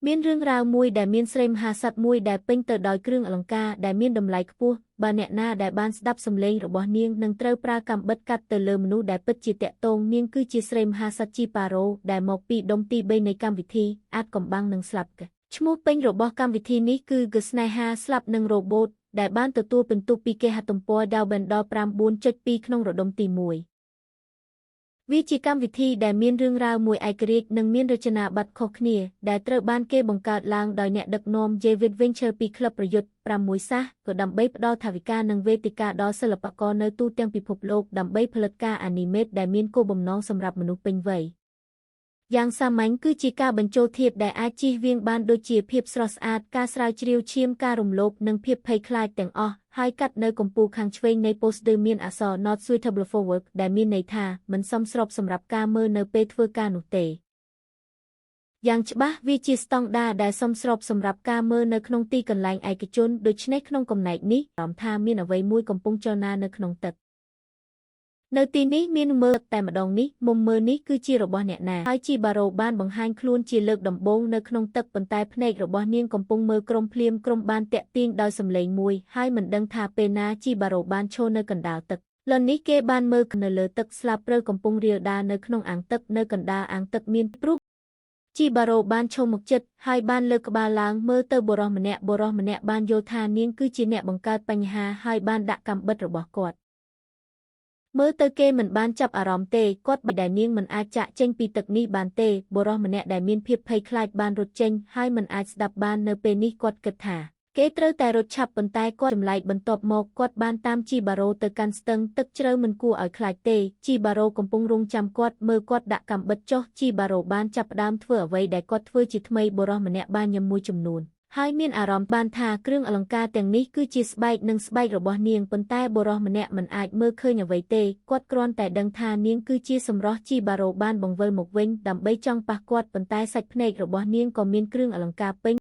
មានរឿងរ៉ាវមួយដែលមានស្រីមហាសត្វមួយដែលពេញទៅដោយគ្រឿងអលង្ការដែលមានតម្លៃខ្ពស់បើអ្នកណាដែលបានស្ដាប់សំឡេងរបស់នាងនឹងត្រូវប្រើកាំបិតកាត់ទៅលើមនុស្សដែលពិតជាតាក់ទងនាងគឺជាស្រីមហាសត្វជីប៉ារ៉ូដែលមកពីដុំទី3នៃកម្មវិធីអាចកំបាំងនិងស្លាប់កឈ្មោះពេញរបស់កម្មវិធីនេះគឺគឺស្នេហាស្លាប់និងរ៉ូបូតដែលបានទទួលពិន្ទុពីគេហទំព័រ Douban ដល់9.2ក្នុងរដុំទី1វាជាកម្មវិធីដែលមានរឿងរ៉ាវមួយឯករាជ្យនិងមានរចនាបថខុសគ្នាដែលត្រូវបានគេបង្កើតឡើងដោយអ្នកដឹកនាំ David Venture ពីក្លឹបប្រយុទ្ធ6សាសក៏ដើម្បីផ្ដល់ថវិកានិងវេទិកាដល់សិល្បករនៅទូទាំងពិភពលោកដើម្បីផលិតការអានីមេតដែលមានគោលបំណងសម្រាប់មនុស្សពេញវ័យយ៉ាងសាមញ្ញគឺជាការបញ្ចូលធាតុដែលអាចជៀសវាងបានដូចជាភាពស្រស់ស្អាតការស្រាវជ្រាវឈាមការរំលោភនិងភាពភ័យខ្លាចទាំងអស់ហើយកាត់នៅកំពូលខាងឆ្វេងនៃ poster មានអក្សរ Not suitable for work ដែលមានន័យថាមិនសមស្របសម្រាប់ការមើលនៅពេលធ្វើការនោះទេយ៉ាងច្បាស់វាជាស្តង់ដារដែលសមស្របសម្រាប់ការមើលនៅក្នុងទីកន្លែងឯកជនដូច្នេះក្នុងកំណែកនេះអារម្មណ៍ថាមានអ្វីមួយកំពុងចលនានៅក្នុងទឹកនៅទីនេះមានមើលតែម្ដងនេះមុំមើលនេះគឺជារបស់អ្នកណាហើយជីបារ៉ូបានបង្ហាញខ្លួនជាលើកដំបូងនៅក្នុងទឹកប៉ុន្តែភ្នែករបស់នាងកំពុងមើលក្រុមភ្លាមក្រុមបានតាក់ទាញដោយសម្លេងមួយហើយមិនដឹងថាពេលណាជីបារ៉ូបានឈរនៅកណ្ដាលទឹកលន់នេះគេបានមើលនៅលើទឹកស្លាបព្រើកំពុងរាលដាលនៅក្នុងអាងទឹកនៅកណ្ដាលអាងទឹកមានព្រុសជីបារ៉ូបានឈរមកចិត្តហើយបានលើកក្បាលឡើងមើលទៅបុរសម្នាក់បុរសម្នាក់បានយល់ថានាងគឺជាអ្នកបង្កើតបញ្ហាហើយបានដាក់កាំបិតរបស់គាត់មើលទៅគេមិនបានចាប់អារម្មណ៍ទេគាត់បដែលនាងមិនអាចចាក់ចេញពីទឹកនេះបានទេបុរសម្នាក់ដែលមានភាពភ័យខ្លាចបានរត់ចេញហើយមិនអាចស្ដាប់បាននៅពេលនេះគាត់គិតថាគេត្រូវតែរត់ឆាប់ប៉ុន្តែគាត់ចម្លែកបន្ទាប់មកគាត់បានតាមជីបារ៉ូទៅកាន់ស្ទឹងទឹកជ្រៅមិនគួរឲ្យខ្លាចទេជីបារ៉ូកំពុងរងចាំគាត់មើលគាត់ដាក់កាំបិតចុះជីបារ៉ូបានចាប់ផ្ដើមធ្វើអ្វីដែលគាត់ធ្វើជាថ្មីបុរសម្នាក់បានញ៉ាំមួយចំនួនហើយមានអារម្មណ៍បានថាគ្រឿងអលង្ការទាំងនេះគឺជាស្បែកនិងស្បែករបស់នាងប៉ុន្តែបុរសម្នាក់មិនអាចមើលឃើញអ្វីទេគាត់គ្រាន់តែដឹងថានាងគឺជាសម្រស់ជីបារ៉ូបានបង្វិលមកវិញដើម្បីចង់ប៉ះគាត់ប៉ុន្តែសាច់ភ្នែករបស់នាងក៏មានគ្រឿងអលង្ការពេញ